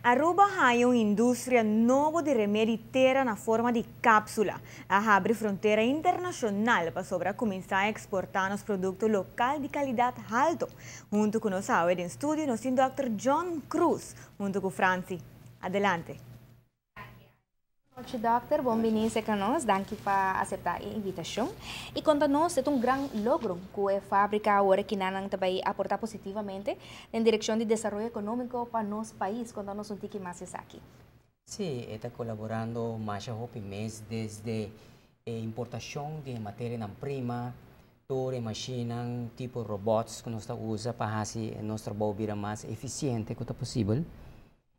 Aruba a haya un industria nobo di remedi tera na forma di capsula. A habri frontera internacional pasobra a cuminsa exporta nos producto local di calidad halto. Hunto cu nos den studio nos tin Dr. John Cruz, hunto cu Franci. Adelante. Nochi, doctor. Bon bini cu nos. Danki pa acepta e invitacion. Y conta nos, e un gran logro cu e fabrica awor cu nan tambe a aporta positivamente den direccion di desaroyo economico pa nos pais. Conta nos un tiki mas aki. Si, ta colaborando mas hopi mes desde importacion di materia prima, tur machine tipo robots cu nos ta usa pa haci nos trabou bira mas eficiente cu posibel.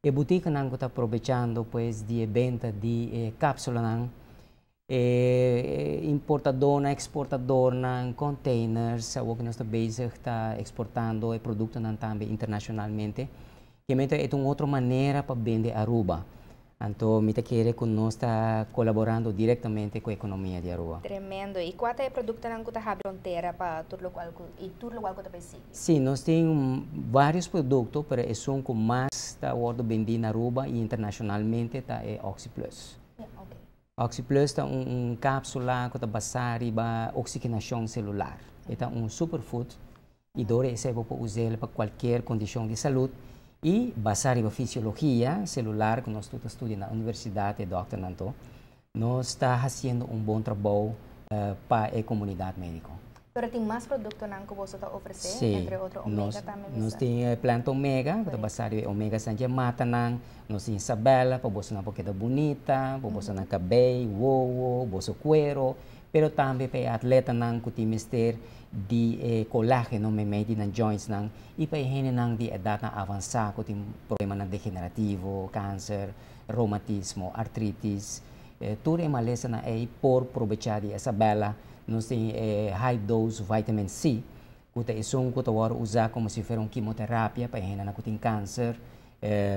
E botica nan ta aprovechando, pues, di venta di capsula nan, importador, exportador nan, containers, awor cu nos ta bezig ta exportando e producto nan tambe internacionalmente. Cu ta un otro manera pa bende Aruba. Anto, mi ta kere cu nos ta colaborando directamente cu e economia di Aruba. Tremendo. Y cua ta e producto nan ta habri frontera pa tur loke y tur loke ta sigui? Si, nos tin varios producto, mas esun cu mas ta wordo bendi na Aruba y internacionalmente ta e OxyPlus. OxyPlus ta un capsula cu ta basa riba oxigenacion celular. E ta un superfood y door esey por usa pa cualkier condicion di salud y basa riba fisiologia celular cu nos ta studia na universidad, doctor anto, nos ta haciendo un bon trabou pa e comunidad medico. Pero tin mas producto nan cu boso ta ofrece, entre otro omega tambe. Nos tin planta omega, cu ta basa riba omega san mata nan, nos tin Isabella, pa boso nan keda bunita, pa boso nan cabey, wowo, boso cuero, pero tambe pa atleta nan cu tin mester di colageno meimei di nan joints nan y pa hende nan di edad nan avansa cu tin problema nan degenerativo, cancer, reumatismo, artritis, tur e malesa nan ey por aprovecha di Isabella. Nos tin high dose vitamin C, cu ta esun cu ta usa como si fuera un quimioterapia pa hende nan cu tin cancer,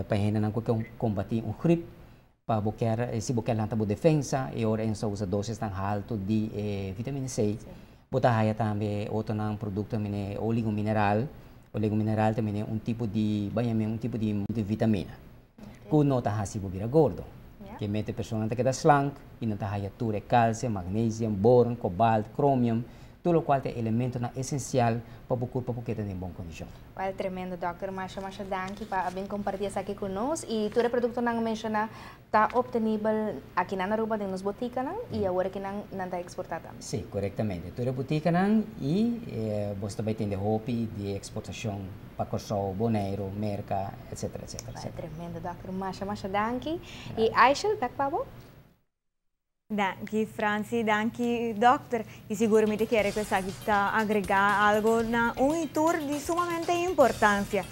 pa hende nan cu combati un griep, pa bo kier, si bo kier lanta bo defensa, y ora nos usa dosis tan halto di vitamina C. Bo ta haya tambe otro nan producto mine oligomineral. Oligomineral tambe ta un tipo di, bay, un tipo di multivitamina. Cu no ta haci bo bira gordo. Cu mete persona ta keda slank y nan ta haya tur calcio, magnesium, boron, cobalt, chromium, tur loke ta elemento nan esencial pa e curpa pa keda den bon condicion. Well, tremendo, doctor. Masha, masha danki pa bin comparti esaki cu nos. Y tur e producto nan menciona ta obtenibel aki na Aruba den nos botica nan y awor cu nan nan ta exporta tambe. Si, corectamente. Tur botica nan y bo tambe tin hopi di exportacion pa Corsou, Bonaire, Merca, etc, etc, etc. Tremendo, doctor. Masha, masha danki. Y Aisha, back pa bo. Danki, Franci, danki, doctor. Y sigur mi kier cu esaki ta agrega algo na un tour di sumamente importancia.